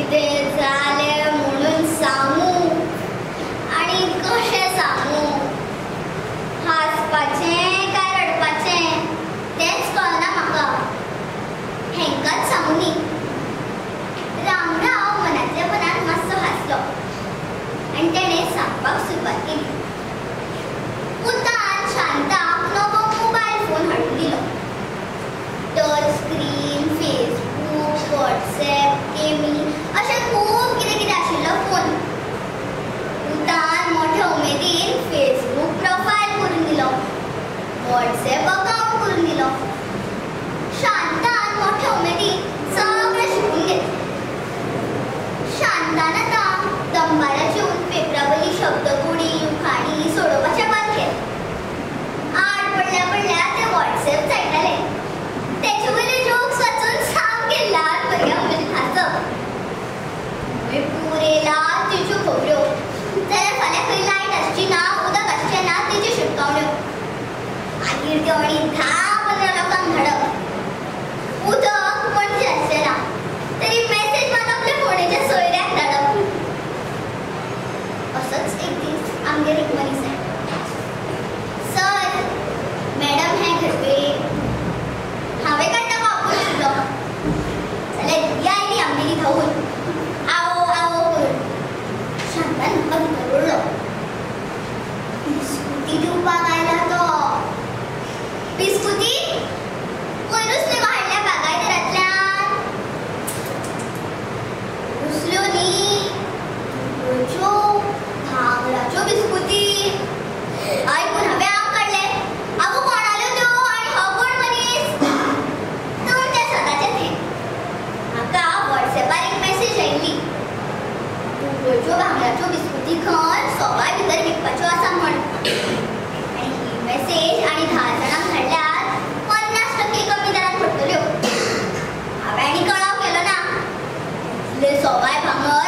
कितें जालें म्हणून सांगू आनी कशें सांगू, हांसपाचें काय रडपाचें तेंच कळना म्हाका. हेंकाच सांगू न्ही. रामराव मनांतल्या मनान मातसो हांसलो आनी तेणें सांगपाक सुरवात केली. पुतान शांताक नवो मोबायल फोन हाडून दिलो. टच स्क्रीन, फेसबूक, वॉट्सएप, गेमी अशें खूब कितें कितें आशिल्लो फोन. पुतान मोठ्या उमेदीन फेसबूक प्रोफायल करून दिलो, वॉट्सएप अकावंट करून दिलो. शांतान मोठ्या उमेदीन सगळें शिकून घेतलें. शांतान आतां दनपारां जेवन पेपरा वयली शब्दकोडी, उखाणी सोडोवपाचें बंद केलें. आड पडल्या पडल्या तें वॉट्सएप चडटालें. तेचे वयले जोक्स वाचून सामकें ल्हान भुरग्यां भशेन हांसप. पुरेला तेच्यो खबऱ्यो, जाल्यार फाल्यां खंय लायट आसची ना, उदक आसचें ना तेच्यो शिटकावण्यो. मागीर त्यो आनी 10-15 लोकांक धाडप. उदक पणजे आसचें ना तरी मॅसेज मात आपल्या फोंडेच्या सोयऱ्याक धाडप. असोच एक दीस आमगेर एक मनीस आयलो. सर, मॅडम हें घर पे. हांवें काय ताका आपोवशिल्लो जाल्यार ती आयली आमगेली धांवून आओ आओ करून. शांतान म्हाका भितर ओडलो. बिस्कुती दिवपाक आयला तो. बिस्कुती पयरूच न्ही हाडल्या बागायतरांतल्यान. रुसल्यो न्ही, दुबळ्यो भांगराच्यो बिस्कुती. आयकून हांवें आंग काडलें. आगो कोणाल्यो त्यो आनी हो कोण मनीस? तुमचें सदांचें तें. म्हाका वॉट्सएपार एक मॅसेज आयिल्ली, दुबळ्यो भांगराच्यो बिस्कुती खंय सवाय भितर विकपाच्यो आसा म्हण. आनी ही मॅसेज आनी 10 जाणांक धाडल्यार 50% कमी दरान पडटल्यो. हांवें आनी कळाव केलो ना. इतलें सवाय भांगर